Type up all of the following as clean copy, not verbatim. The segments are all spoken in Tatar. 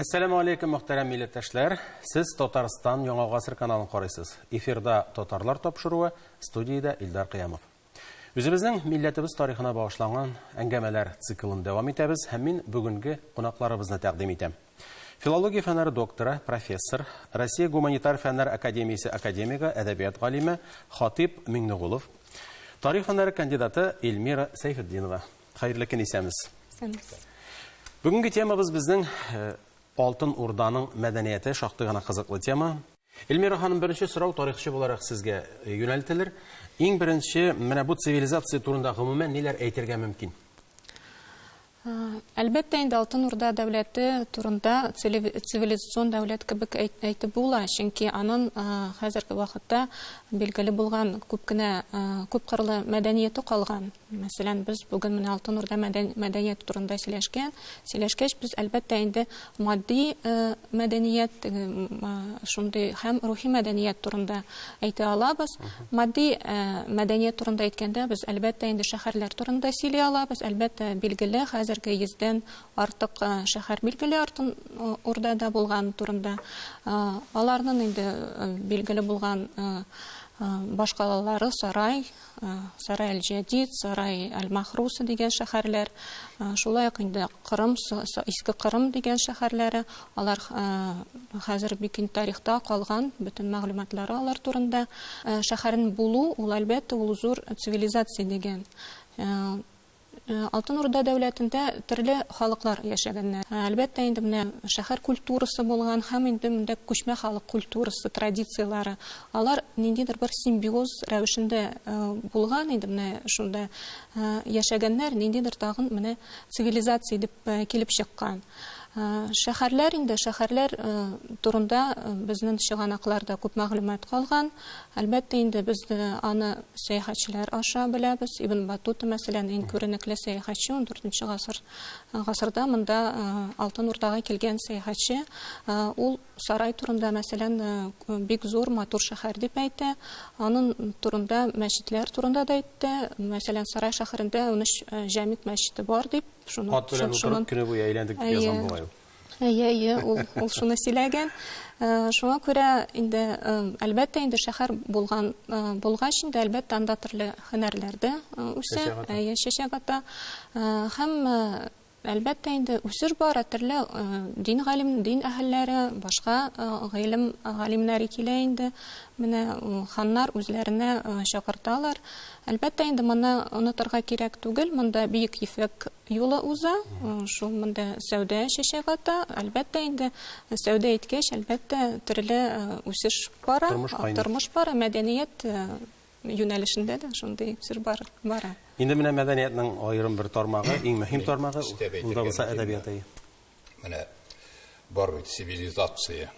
Әссәламү алейкум, мөхтәрәм милләттәшләр. Сез Татарстан Яңа гасыр каналын карыйсыз. Эфирда Татарлар тапшыруы, студиядә Илдар Кыямов. Үзебезнең милләтебез тарихына багышланган әңгәмәләр циклын дәвам итәбез һәм мин бүгенге кунакларыбызны тәкъдим итәм. Филология фәннәре докторы, профессор, Россия гуманитар фәннәр академиясе академигы, әдәбият галиме Хатип Миңнегулов, тарих фәннәре кандидаты Эльмира Сәйфетдинова. Хәерле көн, исәнмесез. Исәнмесез. Бүгенге темабыз безнең э, Алтын Урданың мәдәнияте, шактый гына кызыклы тема. Эльмира ханым, беренче сорау тарихчы буларак сезгә э, юнәлтелер. Иң беренче, менә бу цивилизация турында гомумән ниләр әйтергә мөмкин? Әлбәттә инде Алтын Урда дәүләте турында цивилизацион дәүләт кебек әйтеп була, чөнки анын хәзерге вакытта билгеле булган күп кенә күп кырлы мәдәнияте калган. Мәсәлән, без бүген менә Алтын Урда мәдәнияте турында сөйләшкән, сөйләшкәч, без әлбәттә инде матди мәдәният, шундый һәм рухи мәдәният турында әйтә алабыз. Матди мәдәният турында әйткәндә, без әлбәттә инде шәһәрләр турында сөйли алабыз. Әлбәттә, билгеле, хәзерге йөздән артык шәһәр билгеле Алтын Урдада булган турында. Аларның инде билгеле булган башкалалары Сарай, Сарай әл-Җәдид, Сарай әл-Махруса дигән шәһәрләр, шулай ук инде Кырым, Иске Кырым дигән шәһәрләре, алар хәзер бик инде тарихта калган, бөтен мәгълүматлары алар турында. Шәһәрен булу, ул әлбәттә, ул зур цивилизация дигән. Алтын Урда дәүләтендә төрле халыклар яшәгәннәр. Әлбәттә инде менә шәһәр культурасы булган һәм инде монда күчмә халык культурасы, традицияләре. Алар ниндидер бер симбиоз рәвешендә булган инде менә шунда яшәгәннәр, ниндидер тагын менә цивилизация дип килеп чыккан. Шәһәрләр инде, шәһәрләр турында безнең чыганакларда күп мәгълүмат калган. Әлбәттә инде без аны сәяхәтчеләр аша беләбез. Ибн Баттута, мәсәлән, иң күренекле сәяхәтче, 14 гасыр гасырда монда Алтын Урдага килгән сәяхәтче. Ул сарай турында, мәсәлән, бик зур, матур шәһәр дип әйтә. Аның турында мәчетләр турында да әйтте. Мәсәлән, Сарай шәһәрендә 13 җәмигъ мәчете бар дип. Шуны, Ат белән утырып көне буе әйләндек дип язган бугай ул. Әйе, әйе, ул, ул шуны сөйләгән. Шуңа күрә инде, әлбәттә, инде шәһәр булган булгач, инде әлбәттә анда төрле һөнәрләр дә үсә, әйе, чәчәк ата. Һәм әлбәттә инде үсеш бара, төрле дин галим, дин әһелләре, башка гыйлем галимнәре килә инде. Менә ханнар үзләренә чакырталар. Әлбәттә инде, моны онытырга кирәк түгел, монда Бөек Ефәк юлы уза, шул монда сәүдә чәчәк ата. Әлбәттә инде, сәүдә иткәч, әлбәттә, төрле үсеш бара, Тормыш кайный. тормыш бара, мәдәният юнәлешендә дә шундый үсеш бара. Инде менә мәдәниятнең аерым бер тармагы, иң мөһим тармагы, ул да булса әдәбият, әйе. Менә бар бит цивилизация,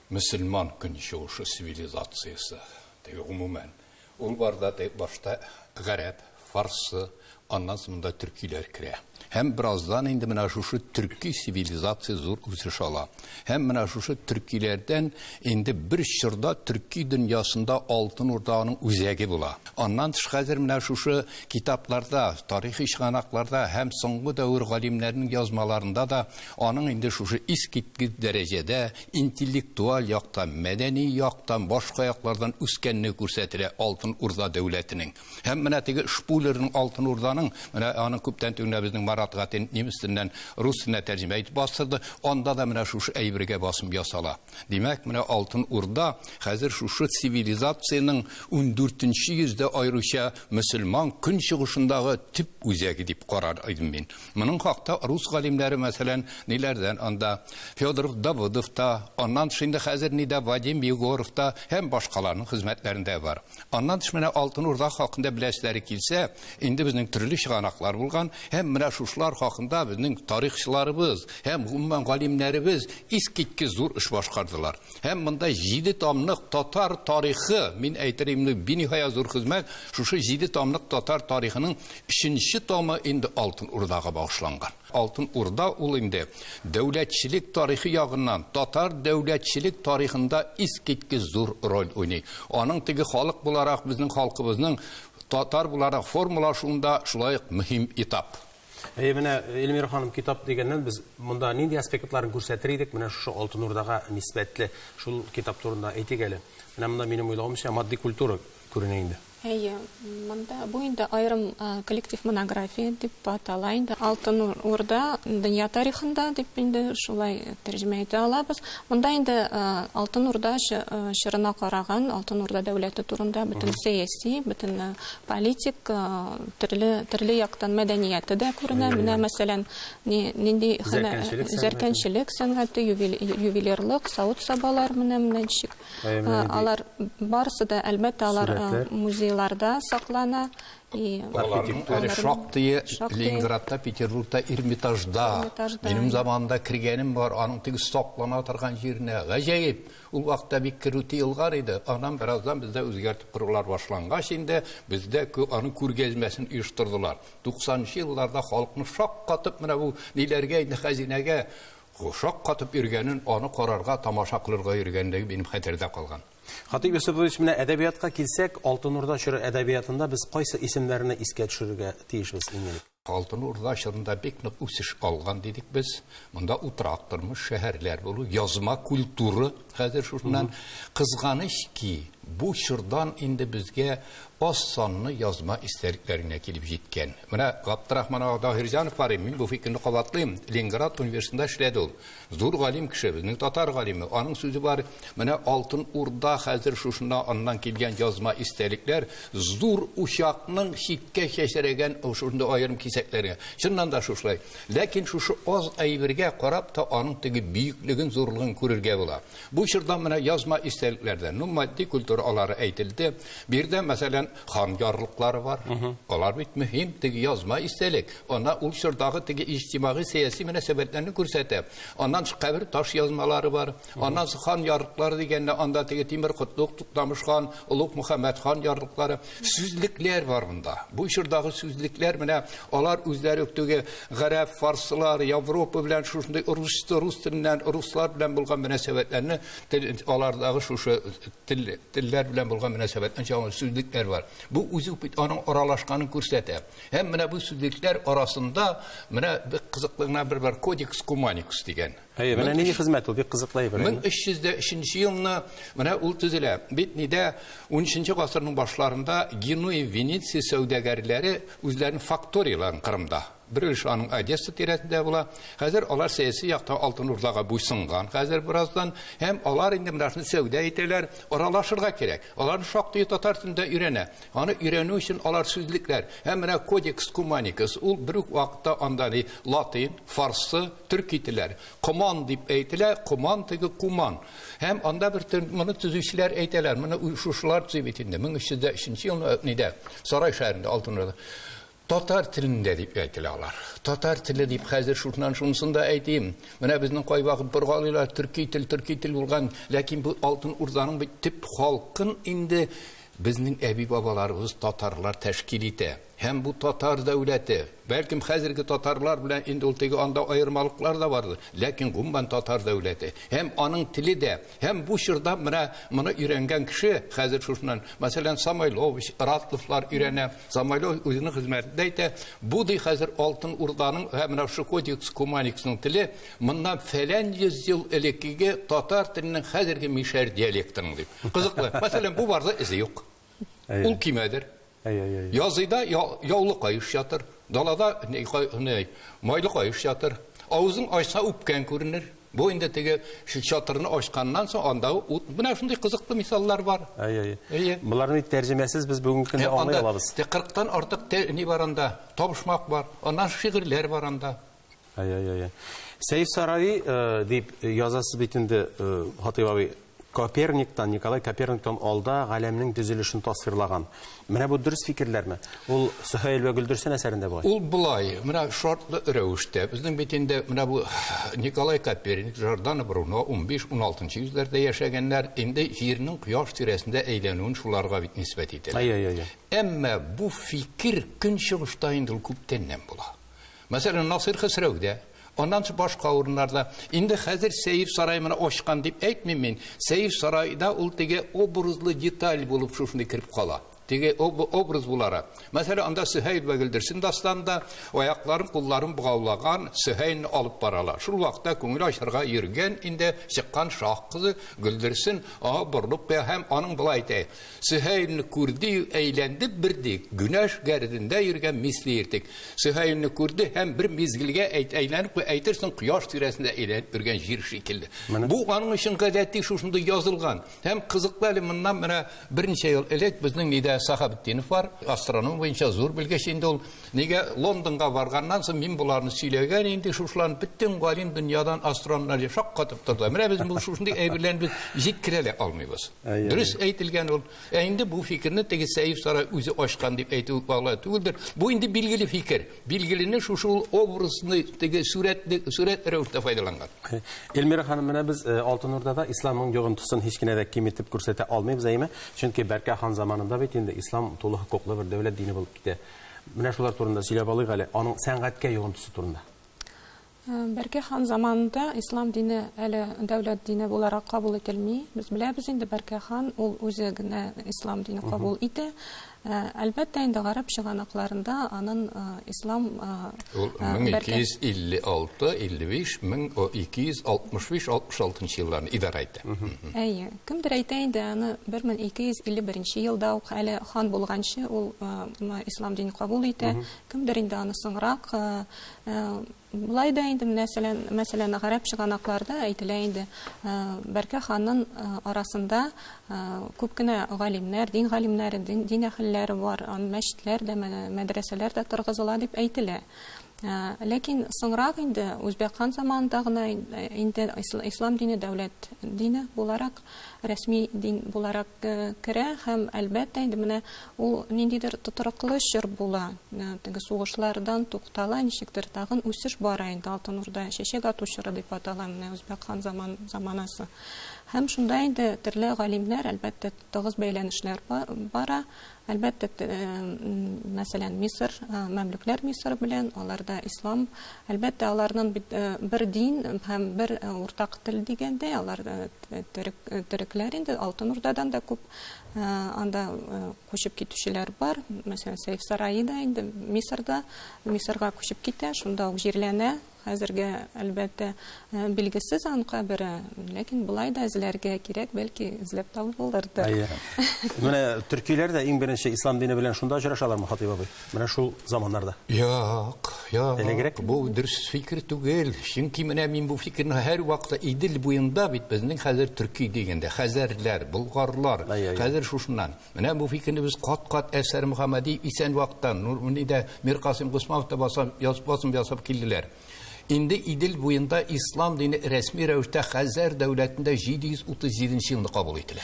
мөселман көнчыгышы цивилизациясе, теге гомумән. Ул барда тек башта гарәп, фарсы, аннан соң монда төркиләр керә. Һәм бераздан инде менә шушы төрки цивилизация зур үсеш ала. Һәм менә шушы төркиләрдән инде бер чорда төрки дөньясында Алтын Урданың үзәге була. Аннан тыш хәзер менә шушы китапларда, тарихи чыганакларда һәм соңгы дәвер галимнәренең язмаларында да аның инде шушы искиткеч дәрәҗәдә интеллектуаль яктан, мәдәни яктан, башка яклардан үскәнне күрсәтелә Алтын Урда дәүләтенең. Һәм менә теге Шпулерның Алтын Урданың, менә аның күптән түгел безнең Марат Гатин немец теленнән рус теленә тәрҗемә итеп бастырды, анда да менә шушы әйбергә басым ясала. Димәк, менә Алтын Урда хәзер шушы цивилизациянең ундүртенче йөздә аеруча мөселман көнчыгышындагы төп үзәге дип карар идем мин. Моның хакта рус галимнәре, мәсәлән, ниләрдән анда Федоров Давыдов та, аннан тыш инде хәзер ни дә Вадим Егоров та һәм башкаларның хезмәтләрендә бар. Аннан тыш менә Алтын Урда хакында беләселәре килсә, инде безнең төрле чыганаклар булган һәм менә шушылар хакында безнең тарихчыларыбыз һәм гомумән галимнәребез искиткеч зур эш башкардылар. Һәм монда җиде томлык татар тарихы, мин әйтер идем, биниһая зур хезмәт, шушы җиде томлык татар тарихының Өченче томы инде Алтын Урдага багышланган. Алтын Урда ул инде дәүләтчелек тарихы ягыннан татар дәүләтчелек тарихында искиткеч зур роль уйный. Аның теге халык буларак безнең халкыбызның татар буларак формалашуында шулай ук мөһим этап. Әйе, менә Эльмира ханым, китап дигәннән без монда нинди аспектларын күрсәтер идек, менә шушы Алтын Урдага нисбәтле шул китап турында әйтик әле. Менә монда минем уйлавымча матди культура күренә инде. Әйе, монда бу инде аерым коллектив монография дип атала инде. Алтын Урда дөнья тарихында дип инде шулай тәрҗемә итә алабыз. Монда инде Алтын Урда чорына караган Алтын Урда дәүләте турында бөтен сәяси, бөтен политик, төрле төрле яктан мәдәнияте дә күренә. Менә мәсәлән, нинди зәркәнчелек сәнгате, ювелирлык, савыт-сабалар менә ничек. Алар барысы да, әлбәттә, алар музейларда саклана. Аларның әле шактые Ленинградта, Петербургта, Эрмитажда. Минем заманында кергәнем бар, аның теге саклана торган җиренә. Гаҗәеп! Ул вакытта бик керү тыелган иде. Аннан бераздан бездә үзгәртеп корулар башлангач инде, бездә аның күргәзмәсен оештырдылар. 90 елларда халыкны шаккатып менә бу ниләргә инде хәзинәгә шаккатып йөргәнен, аны карарга, тамаша кылырга йөргәнлеге минем хәтердә калган. Хатыйп Юсупович, менә әдәбиятка килсәк, Алтын Урда чоры әдәбиятында без кайсы исемнәрне искә төшерергә тиешбез иң элек? Алтын Урда чорында бик нык үсеш алган дидек без. Монда утрак тормыш, шәһәрләр булу, язма культура хәзер шушыннан. Кызганыч ки, бу чордан инде безгә аз санлы язма истәлекләр генә килеп җиткән. Менә Габдрахман ага Таһирҗанов бар, мин бу фикерне кабатлыйм. Ленинград университетында эшләде ул. Зур галим кеше, безнең татар галиме. Аның сүзе бар. Менә Алтын Урда хәзер шушында аннан килгән язма истәлекләр зур учакның читкә чәчрәгән шушында аерым кисәкләргә. Чыннан да шушылай. Ләкин шушы аз әйбергә карап та аның теге бөеклеген, зурлыгын күрергә була. Бу чорда менә язма истәлекләрдә, ну, матди культура алары әйтелде. Бирдә, мәсәлән, хан ярлыклары бар. Алар бит мөһим, теге язма истәлек. Ана ул чордагы теге иҗтимагый сәяси мөнәсәбәтләрне күрсәтә. Аннан кабер таш язмалары бар. Аннан хан ярлыклары дигәндә анда теге Тимер Котлык, Туктамыш хан, Олуг Мөхәммәд хан ярлыклары, сүзлекләр бар монда. Бу чордагы сүзлекләр менә алар үзләре үк теге гарәп, фарсылар, Европа белән шушындый рус, рус теленнән, руслар белән булган мөнәсәбәтләрне, алардагы шушы телләр белән булган мөнәсәбәтләрне чагылган сүзлекләр бар. Бу үзе бит аның аралашканын күрсәтә. Һәм менә бу сүзлекләр арасында менә бик кызыклы гына бер бар Кодекс Куманикус дигән. Әйе, менә нинди хезмәт ул, бик кызыклы әйбер. 1303 елны менә ул төзелә. Бит нидә 13 гасырның башларында Генуя, Венеция сәүдәгәрләре үзләренең факторияләрен Кырымда. Бер өлеше аның Одесса тирәсендә була. Хәзер алар сәяси якта Алтын Урдага буйсынган хәзер бераздан. Һәм алар инде менә шуны сәүдә итәләр, аралашырга кирәк. Алар шактый татар телендә өйрәнә. Аны өйрәнү өчен алар сүзлекләр. Һәм менә Кодекс Куманикус ул бер үк вакытта анда ни латин, фарсы, төрки телләр. Коман дип әйтелә, коман теге куман. Һәм анда бер төр моны төзүчеләр әйтәләр, моны шушылар төзи бит инде. 1303 елны нидә? Сарай шәһәрендә Алтын Урда. Татар телендә дип әйтелә алар. Татар теле дип хәзер шуннан шунысын да әйтим. Менә безнең кайвакыт боргалыйлар, төрки тел, төрки тел булган, ләкин бу Алтын Урданың бит төп халкын инде безнең әби-бабаларыбыз татарлар тәшкил итә. Һәм бу татар дәүләте, бәлкем хәзерге татарлар белән инде ул теге анда аермалыклар да бардыр, ләкин гомумән татар дәүләте. Һәм аның теле дә, һәм бу чорда менә моны өйрәнгән кеше хәзер шушыннан, мәсәлән, Самойлович, Ратловлар өйрәнә. Самойлов үзенең хезмәтендә әйтә, бу ди хәзер Алтын Урданың һәм менә шушы Кодекс Куманиксның теле моннан фәлән йөз ел элеккеге татар теленең хәзерге мишәр диалектының дип. Кызыклы. Мәсәлән, бу барда эзе юк. Ул кимәдер. Языйда яулы каеш ятыр, далада майлы каеш ятыр. Авызын ачса үпкән күренер. Бу инде теге чатырны ачканнан соң андагы ут. Менә шундый кызыклы мисаллар бар. Әй. Боларны тәрҗемәсез без бүгенге көндә аңлый алабыз. 40-тан артык ни бар анда? Табышмак бар, аннан шигырьләр бар анда. Әй. Сәйф Сарави дип язасыз бит инде, Хатыйп абый, Коперниктан, Николай Коперниктан алда галәмнең төзелешен тасвирлаган. Менә бу дөрес фикерләрме? Ул Сөһәйл вә Гөлдерсен әсәрендә болай. Ул болай, менә шартлы рәвештә. Безнең бит инде менә бу Николай Коперник, Жордано Бруно 15-16 йөзләрдә яшәгәннәр, инде җирнең кояш тирәсендә әйләнүен шуларга бит нисбәт ителә. Әй. Әмма бу фикер көнчыгышта инде ул күптәннән була. Мәсәлән, Насир Хөсрәүдә, аннан соң башка урыннарда. Инде хәзер Сәйф сарай моны ачкан дип әйтмим мин. Сәйф сарайда ул теге образлы деталь булып шушындый кереп кала. Теге образ буларак. Мәсәлән, анда Сөһәйл вә Гөлдерсен дастанында аякларын, кулларын богаулаган Сөһәйлне алып баралар. Шул вакытта күңел ачарга йөргән инде чыккан шаһ кызы Гөлдерсен аңа борылып куя һәм аның болай әйтә: Сөһәйлне күрде, әйләнде берди, гүнәш гәрдендә йөргән мисле иртек. Сөһәйлне күрде һәм бер мизгелгә әйләнеп куя, әйтерсең, кояш тирәсендә әйләнеп йөргән җир шикелле. Бу аның өчен гадәти шушындый язылган. Һәм кызыклы әле моннан менә берничә ел элек безнең нидә Сахабетдинов бар, астроном буенча зур белгеч инде ул. Нигә Лондонга барганнан соң мин боларны сөйләгән инде шушыларны бөтен галим дөньядан астрономнар шаккатып торды. Менә без бу шушындый әйберләрне без җиткерә дә алмыйбыз. Дөрес әйтелгән ул. Ә инде бу фикерне теге Сәйф Сарай үзе ачкан дип әйтү алай түгелдер. Бу инде билгеле фикер. Билгелене шушы ул образны теге сурәтле сурәт рәвештә файдаланган. Эльмира ханым, менә без Алтын Урдада исламның йогынтысын һич кенә дә киметеп күрсәтә алмыйбыз, әйеме? Чөнки Бәркә хан заманында бит инде ислам тулы хокуклы бер дәүләт дине булып китә. Менә шулар турында сөйләп алыйк әле, аның сәнгатькә йогынтысы турында. Бәркә хан заманында ислам дине әле дәүләт дине буларак кабул ителми. Без беләбез инде, Бәркә хан ул үзе генә ислам дине кабул итә. Әлбәттә инде, гарәп чыганакларында анын ислам Ул 1256, 55, 1265, 66 елларны идарә итә. Әйе. Кемдер әйтә инде, аны 1251 елда ук, әле хан булганчы, ул ислам динен кабул итә. Кемдер инде аны соңрак. Болай да инде, мәсәлән, гарәп чыганакларда әйтелә инде, Бәркә ханның арасында күп кенә галимнәр, дин галимнәре, дин әһелләре бар, мәчетләр дә, мәдрәсәләр дә торгызыла дип әйтелә. Ләкин соңрак инде Үзбәк хан заманында гына инде ислам дине дәүләт дине буларак, рәсми дин буларак керә һәм, әлбәттә инде, менә ул ниндидер тотрыклы чор була. Теге сугышлардан туктала, ничектер тагын үсеш бара инде. Алтын Урда чәчәк ату чоры дип атала менә Үзбәк хан заман заманасы. Һәм шунда инде төрле галимнәр, әлбәттә, тыгыз бәйләнешләр бара. Әлбәттә, мәсәлән, Мисыр, мәмлүкләр Мисыр белән, аларда ислам, әлбәттә, аларның бит бер дин һәм бер уртак тел дигәндәй, алар төрек, төрекләр инде, Алтын Урдадан да күп анда күчеп китүчеләр бар. Мәсәлән, Сәйф Сараи да инде Мисырда, Мисырга күчеп китә, шунда ук җирләнә. Хәзергә, әлбәттә, билгесез аның кабере, ләкин болай да эзләргә кирәк, бәлки эзләп табып булырдыр. Әйе. Менә төркиләр дә иң беренче ислам дине белән шунда очрашалармы, Хатыйп абый? Менә шул заманнарда. Юк, юк. Элегрәк? Бу дөрес фикер түгел. Чөнки менә мин бу фикерне һәрвакытта Идел буенда бит безнең хәзер төрки дигәндә, хәзәрләр, болгарлар, хәзер шушыннан. Менә бу фикерне без кат-кат Әсәр Мөхәммәди исән вакытта, Нурмини дә, Миркасыйм Госманов та басам, басым ясап килделәр. Инде Идел буенда ислам дине рәсми рәвештә Хәзәр дәүләтендә 737 елны кабул ителә.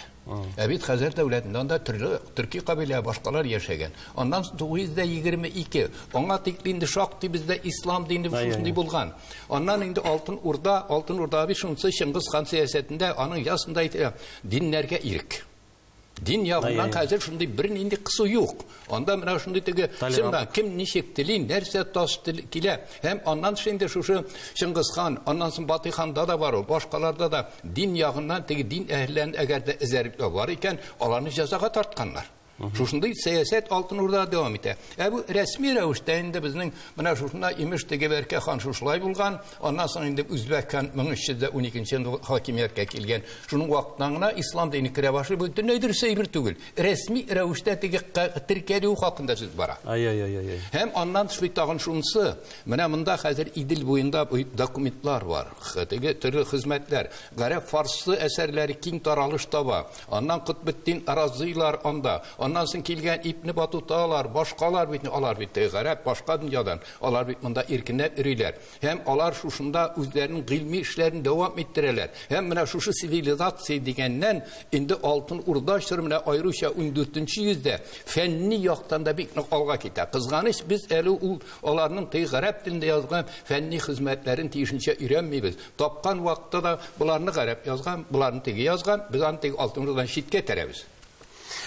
Ә бит Хәзәр дәүләтендә анда төрле төрки кабилә, башкалар яшәгән. Аннан 922, аңа тикле инде шактый бездә ислам дине шушындый булган. Аннан инде Алтын Урда, Алтын Урда бит шунысы Чыңгыз хан сәясәтендә аның ясында әйтелә, диннәргә ирек. Дин ягыннан хәзер шундый бернинди кысу юк. Анда менә шундый теге чыннан кем ничек тели, нәрсә тас килә. Һәм аннан соң инде шушы Чыңгыз хан, аннан соң Батый ханда да бар ул, башкаларда да дин ягыннан теге дин әһелләрен әгәр дә эзәрлекләү бар икән, аларны җәзага тартканнар. Шушындый сәясәт Алтын Урдада дәвам итә. Ә бу рәсми рәвештә инде безнең менә шушында имеш теге Бәркә хан шушылай булган, аннан соң инде Үзбәк хан 1312 елда хакимияткә килгән. Шуның вакытыннан гына ислам дине керә башлый. Бу бөтенләй дөрес әйбер түгел. Рәсми рәвештә теге теркәлү хакында сүз бара. Ай-ай-ай-ай. Һәм аннан тыш бит тагын шунысы, менә монда хәзер Идел буенда документлар бар, теге төрле хезмәтләр, гарәп фарсы әсәрләре киң таралыш таба. Аннан Котбетдин Разыйлар анда, аннан соң килгән Ибне Батуталар, башкалар бит, алар бит теге гарәп, башка дөньядан, алар бит монда иркенләп йөриләр. Һәм алар шушында үзләренең гыйльми эшләрен дәвам иттерәләр. Һәм менә шушы цивилизация дигәннән инде Алтын Урда чоры менә аеруча 14 йөздә фәнни яктан да бик нык алга китә. Кызганыч, без әле ул аларның теге гарәп телендә язган фәнни хезмәтләрен тиешенчә өйрәнмибез. Тапкан вакытта да боларны гарәп язган, боларны теге язган, без аны теге Алтын Урдадан читкә этәрәбез.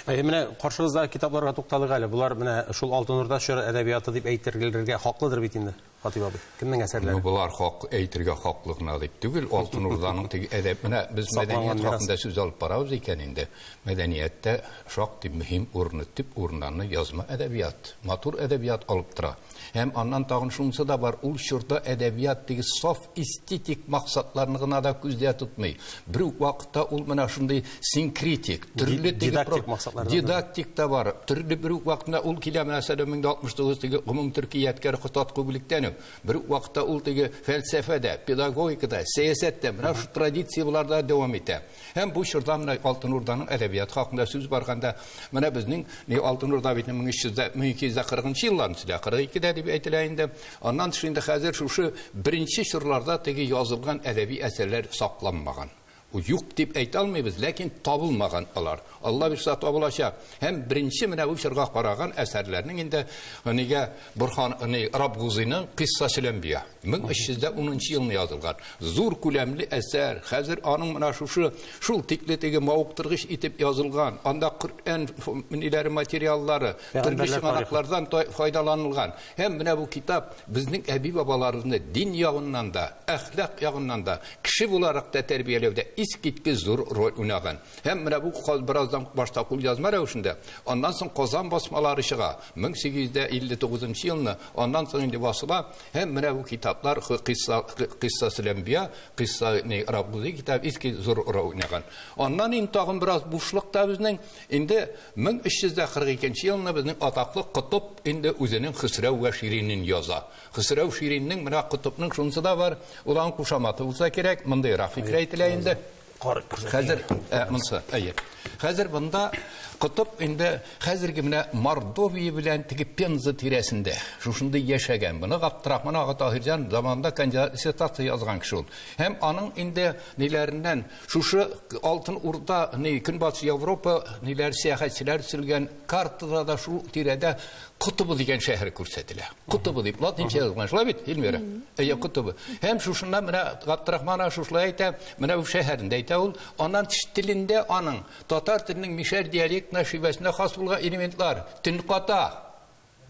Әйе, менә каршыгыздагы китапларга тукталыйк әле. Болар менә шул Алтын Урда чоры әдәбияты дип әйтергә хаклыдыр бит инде. Хатип абый, кемнең әсәрләре? Ну, болар хак әйтергә хаклы гына дип түгел, Алтын Урданың теге әдәп, менә без мәдәният хакында сүз алып барабыз икән инде. Мәдәнияттә шактый мөһим урынны, төп урыннарны язма әдәбият, матур әдәбият алып тора. Һәм аннан тагын шунысы да бар, ул чорда әдәбият теге саф эстетик максатларны гына да күздә тотмый. Бер үк вакытта ул менә шундый синкретик, төрле теге дидактик максатлар дидактик та бар. Төрле бер үк вакытта ул килә менә 1069 теге гомум төрки ядкәр Котатку бүлектән үк. Бер үк вакытта ул теге фәлсәфә дә, педагогика да, сәясәт тә менә шу традиция боларда дәвам итә. Һәм бу чорда менә Алтын Урданың әдәбият хакында сүз барганда, менә безнең ни Алтын Урда бит 1300 1240 елларны сөйлә, 42-дә дип әйтелә инде. Аннан тыш инде хәзер шушы беренче чорларда теге язылган әдәби әсәрләр сакланмаган. Юк дип әйтә алмыйбыз, ләкин табылмаган алар. Алла бирсә табылачак. Һәм беренче менә бу чорга караган әсәрләрнең инде нигә Бурхан ни Рабгузиның Кыйссасел әнбия 1310 елны язылган. Зур күләмле әсәр. Хәзер аның менә шушы шул тикле теге мавыктыргыч итеп язылган. Анда Коръән ниләре материаллары, төрле чыганаклардан файдаланылган. Һәм менә бу китап безнең әби-бабаларыбызны дин ягыннан да, әхлак ягыннан да, кеше буларак та тәрбияләүдә искиткеч зур роль уйнаган. Һәм менә бу бераздан башта кулъязма рәвешендә, аннан соң Казан басмалары чыга 1859 елны, аннан соң инде басыла. Һәм менә бу китаплар Кыйсса Кыйссасел әнбия, Кыйсса ни Раббузи китап иске зур роль уйнаган. Аннан инде тагын бераз бушлыкта безнең инде 1342 елны безнең атаклы Котып инде үзенең Хөсрәү вә Ширинен яза. Хөсрәү Шириннең менә Котыпның шунысы да бар, ул аның кушаматы булса кирәк, мондыйрак фикер әйтелә инде. Хәзер, монысы, әйе. Хәзер бында Котып инде хәзерге менә Мордовия белән теге Пенза тирәсендә шушындый яшәгән. Моны Габдрахман ага Таһирҗан заманында кандидат диссертация язган кеше ул. Һәм аның инде ниләреннән шушы Алтын Урда, ни Көнбатыш Европа ниләр сәяхәтчеләр төзелгән картада да шул тирәдә Котыбы дигән шәһәр күрсәтелә. Котыбы дип латинча язылган, шулай бит, Эльмира? Әйе, Котыбы. Һәм шушыннан менә Габдрахман ага шушылай әйтә, менә бу шәһәрендә әйтә ул, аннан тыш телендә аның татар теленең мишәр диалектына шивәсенә хас булган элементлар, төнката,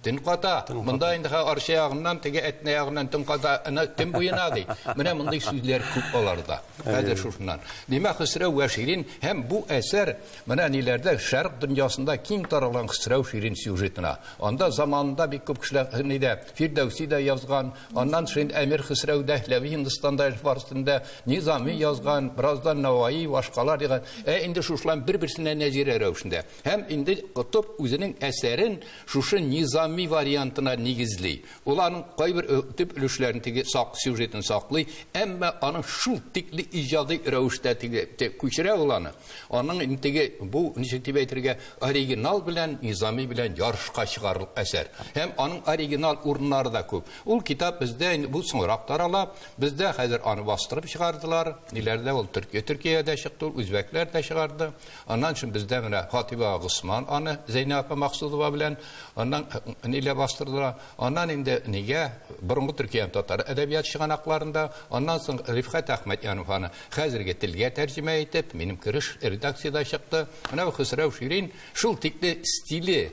төнката. Монда инде Арча ягыннан, теге Әтнә ягыннан төнката, ана төн буена ди. Менә мондый сүзләр күп аларда. Хәзер шушыннан. Димәк, Хөсрәү вә Ширин һәм бу әсәр менә ниләрдә шәрык дөньясында киң таралган Хөсрәү Ширин сюжетына. Анда заманында бик күп кешеләр нидә Фирдәүси дә язган, аннан шин Әмир Хөсрәү Дәһләви Һиндстанда фарс телендә Низами язган, бераздан Наваи, башкалар дигән. Ә инде шушылар бер-берсенә нәзирә рәвешендә. Һәм инде Котып үзенең әсәрен шушы Низами вариантына нигезли. Ул аның кайбер төп өлешләрен теге сак сюжетын саклый, әмма аның шул тикле иҗади рәвештә теге күчерә ул аны. Аның инде теге бу ничек дип әйтергә, оригинал белән Низами белән ярышка чыгарлык әсәр. Һәм аның оригинал урыннары да күп. Ул китап бездә инде бу соңрак тарала. Бездә хәзер аны бастырып чыгардылар. Ниләрдә ул Төркия, Төркиядә чыкты, ул үзбәкләр дә чыгарды. Аннан соң бездә менә Хатиба Госман аны Зәйнәп апа Максудова белән аннан нилә бастырдылар. Аннан инде нигә борынгы Төркия татар әдәбият чыганакларында, аннан соң Рифхат Әхмәтьянов аны хәзерге телгә тәрҗемә итеп, минем кереш редакциядә чыкты. Менә бу Хөсрәү Ширин шул тикле стиле,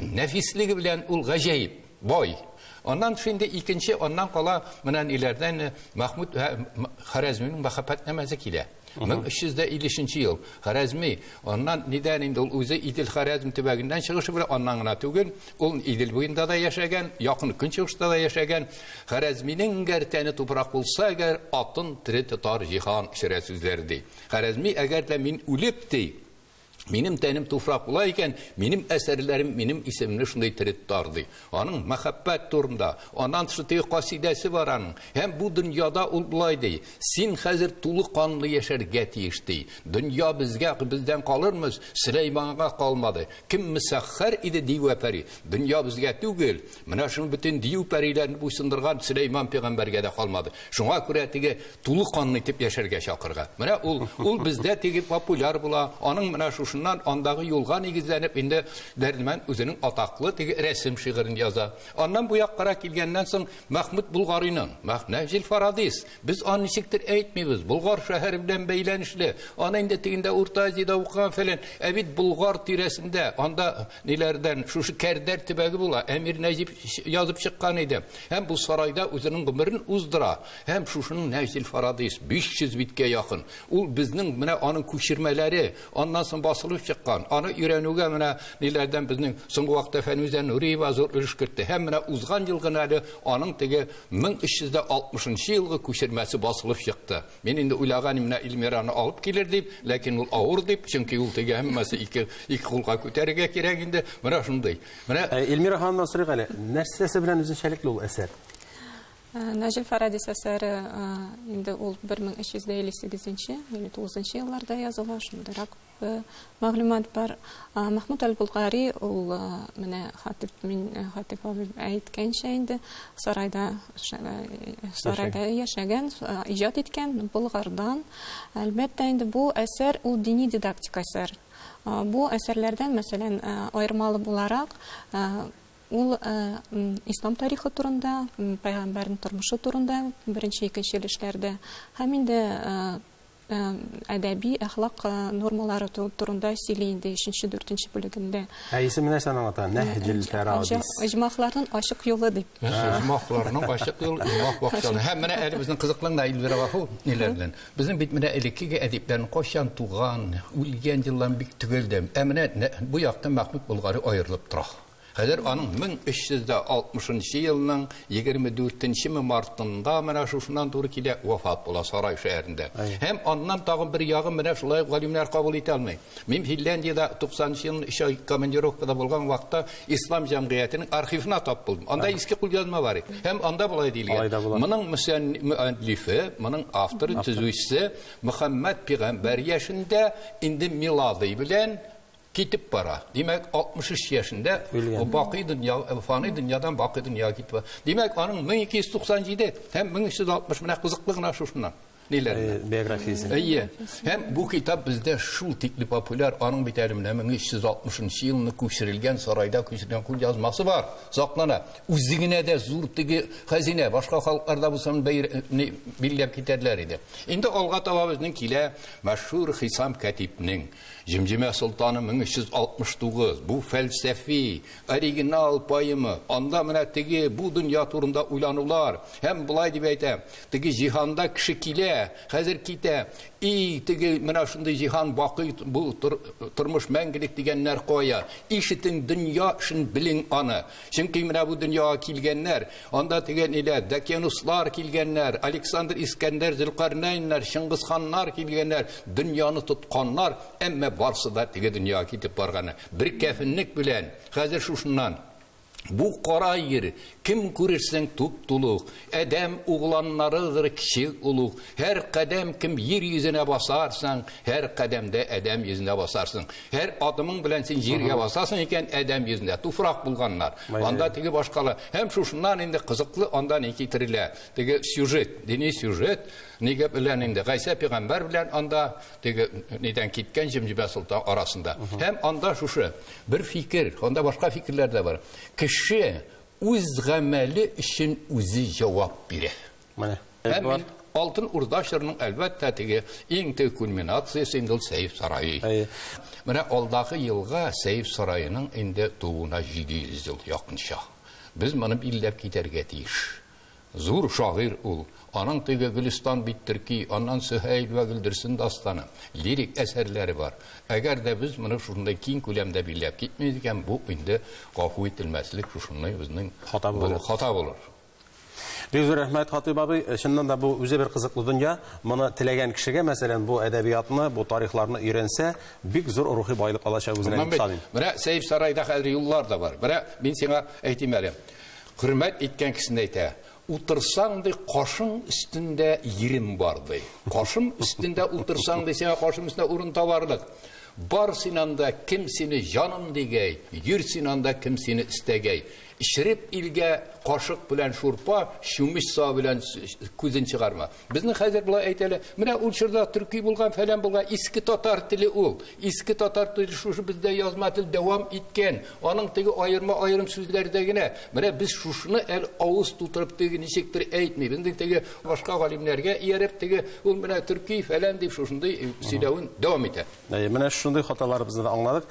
нәфислеге белән ул гаҗәеп бай. Аннан инде икенче, аннан кала менә ниләрдән Махмуд Харәзминең мәхәббәтнамәсе килә. 1353 ел Харәзми, аннан нидән инде ул үзе Идел Харәзм төбәгеннән чыгышы белән, аннан гына түгел, ул Идел буенда да яшәгән, якын көнчыгышта да яшәгән. Харәзминең гәр тәне тупрак булса, әгәр атын тере тотар җиһан эчерә сүзләре ди. Харәзми, әгәр дә мин үлеп ди, минем тәнем туфрак була икән, минем әсәрләрем минем исемне шундый тере тотар ди. Аның мәхәббәт турында, аннан тыш теге касидәсе бар аның. Һәм бу дөньяда ул болай ди: син хәзер тулы канлы яшәргә тиеш ди. Дөнья безгә бездән калырмы? Сөләйманга калмады. Кем мөсәххәр иде дию пәри? Дөнья безгә түгел. Менә шуны бөтен дию пәриләрен буйсындырган Сөләйман пәйгамбәргә дә калмады. Шуңа күрә теге тулы канлы итеп яшәргә чакырган. Менә ул ул бездә теге популяр була. Аның менә шушында шушыннан андагы юлга нигезләнеп инде Дәрдемәнд үзенең атаклы теге рәсем шигырен яза. Аннан бу яккарак килгәннән соң Мәхмүд Булгариның, Нәһҗел Фарадис, без аны ничектер әйтмибез, Болгар шәһәре белән бәйләнешле, аны инде тегендә Урта Азиядә укыган фәлән, ә бит Болгар тирәсендә, анда ниләрдән, шушы Кәрдәр төбәге була, Әмир Нәҗип язып чыккан иде. Һәм бу сарайда үзенең гомерен уздыра. Һәм шушының Нәһҗел Фарадис 500 биткә якын. Ул безнең менә аның күчермәләре, аннан соң басылып чыккан. Аны өйрәнүгә менә ниләрдән безнең соңгы вакытта Фәнүзә Нуриева зур өлеш кертте. Һәм менә узган ел гына әле аның теге 1360 елгы күчермәсе басылып чыкты. Мин инде уйлаган идем, менә Эльмираны алып килер дип, ләкин ул авыр дип, чөнки ул теге һәммәсе ике ике кулга күтәрергә кирәк инде. Менә шундый. Менә Эльмира ханымнан сорыйк әле, нәрсәсе белән үзенчәлекле ул әсәр? Нәҗел Фарадис әсәре инде ул 1358 59 елларда языла, шундыйрак мәгълүмат бар. Мәхмүд әл-Булгари ул менә Хатип мин Хатип абый әйткәнчә инде сарайда сарайда яшәгән, иҗат иткән Болгардан. Әлбәттә инде бу әсәр ул дини дидактик әсәр. Бу әсәрләрдән, мәсәлән, аермалы буларак, Ул ислам тарихы турында, пәйгамбәрнең тормышы турында беренче, икенче өлешләрдә һәм инде әдәби, әхлак нормалары турында сөйли инде өченче, дүртенче бүлегендә. Ә исеме нәрсәне аңлата? Нәһҗел фәрадис. Оҗмахларның ачык юлы дип. Оҗмахларның ачык юлы, оҗмах бакчалы. Һәм менә әле безнең кызыклы гына Эльвира гафу ниләр белән. Безнең бит менә элеккеге әдипләрнең кайчан туган, үлгән елларын бик төгәл дә. Ә менә бу яктан Мәхмүт Болгари аерылып тора. Хәзер аның 1360 нчы елның 24 нчеме мартында менә шушыннан туры килә, вафат була Сарай шәһәрендә. Һәм аннан тагын бер ягын менә шулай ук галимнәр кабул итә алмый. Мин Финляндиядә 90 нчы елның өч ай командировкада булган вакытта Ислам җәмгыятенең архивына тап булдым. Анда иске кулъязма бар иде. Һәм анда болай диелгән. Моның мөәллифе, моның авторы, төзүчесе Мөхәммәд пигамбәр яшендә инде миладый белән Китеп бара. Димәк, 63 яшендә бакый дөнья, фани дөньядан бакый дөньяга китеп бара. Димәк, аның 1297 һәм 1360 менә кызыклы гына шушыннан. Ниләр? Биографиясе. Әйе. Һәм бу китап бездә шул тикле популяр, аның бит әле менә 1360 елны күчерелгән сарайда күчерелгән кулъязмасы бар, саклана. Үзе генә дә зур теге хәзинә, башка халыкларда булса билгеләп китәрләр иде. Инде алга таба безнең килә мәшһүр Хисам Кәтибнең Җемҗемә солтаны 1369, бу фәлсәфи, оригинал поэма, анда менә теге бу дөнья турында уйланулар, һәм болай дип әйтә, теге җиһанда кеше килә, хәзер китә, и теге менә шундый җиһан бакый, бу тормыш мәңгелек дигәннәр кая, ишетең дөнья эшен белең аны. Чөнки менә бу дөньяга килгәннәр, анда теге ниләр, Дакиануслар килгәннәр, Александр Искәндәр, Зөлкарнәйннәр, Чыңгызханнар килгәннәр, дөньяны тотканнар, әмма барсы да теге дөньяга китеп барганнар. Бер кәфенлек белән, хәзер шушыннан Бу кара ир, кем күрерсең туп-тулук, Адәм угланнарыдыр кечек олуг. Һәр кадәм кем җир йөзенә басарсың, һәр кадәмдә адәм йөзенә басарсың. Һәр адымың белән син җиргә басасың икән, адәм йөзендә туфрак булганнар. Анда теге башкалар. Һәм шушыннан инде кызыклы анда ни китерелә? Теге сюжет, дини сюжет, нигә белән инде Гайсә пәйгамбәр белән анда теге нидән киткән Җемҗемә солтан арасында. Һәм анда шушы бер фикер, анда башка фикерләр дә бар. Кеше үз гамәле өчен үзе җавап бирә. Менә. Һәм мин Алтын Урда чорының әлбәттә теге иң теге кульминациясе инде ул Сәйф сарае. Әйе. Менә алдагы елга Сәйф сараеның инде тууына 700 ел якынча. Без моны билгеләп китәргә тиеш. Зур шагыйрь ул. Аның теге Гөлестан бит төрки, аннан Сөһәйл вә Гөлдерсен дастаны, лирик әсәрләре бар. Әгәр дә без моны шушындай киң күләмдә билгеләп китмибез икән, бу инде гафу ителмәслек шушындай безнең Хата булыр. Хата булыр. Бик зур рәхмәт, Хатыйп абый. Чыннан да бу үзе бер кызыклы дөнья. Моны теләгән кешегә, мәсәлән, бу әдәбиятны, бу тарихларны өйрәнсә, бик зур рухи байлык алачак үзенә дип саныйм. Менә Сәйф сарайда хәзер юллар да бар. Менә мин сиңа әйтим әле. Хөрмәт иткән кешене әйтә. Утырсаң, ди, кашың өстендә йирем бар, ди. Кашым өстендә утырсаң, ди, сиңа кашым өстендә урын табарлык. Бар син анда, кем сине җаным дигәй, йөр син анда, кем сине эстәгәй. Эчереп илгә кашык белән шурпа, чүмеч сабы белән күзен чыгарма. Безнең хәзер болай әйтәләр, менә ул чорда төрки булган, фәлән булган, иске татар теле ул. Иске татар теле шушы бездә язма тел дәвам иткән. Аның теге аерма-аерым сүзләрдә генә. Менә без шушыны әле авыз тутырып теге ничектер әйтмибез. Безнең теге башка галимнәргә ияреп теге ул менә төрки фәлән дип шушындый сөйләвен дәвам итә. Әйе, менә шушындый хаталарыбызны да аңладык.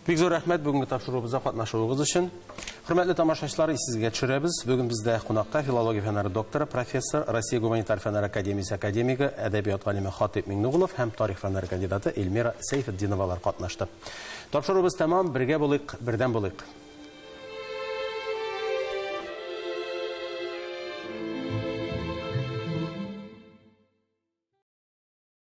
Бик зур рәхмәт бүгенге тапшыруыбызда катнашуыгыз өчен. Хөрмәтле тамашачылар, исегезгә төшерәбез, бүген бездә кунакта филология фәннәре докторы, профессор, Россия гуманитар фәннәр академиясе академигы, әдәбият галиме Хатыйп Миңнегулов һәм тарих фәннәре кандидаты Эльмира Сәйфетдиновалар катнашты. Тапшыруыбыз тәмам, бергә булыйк, бердәм булыйк.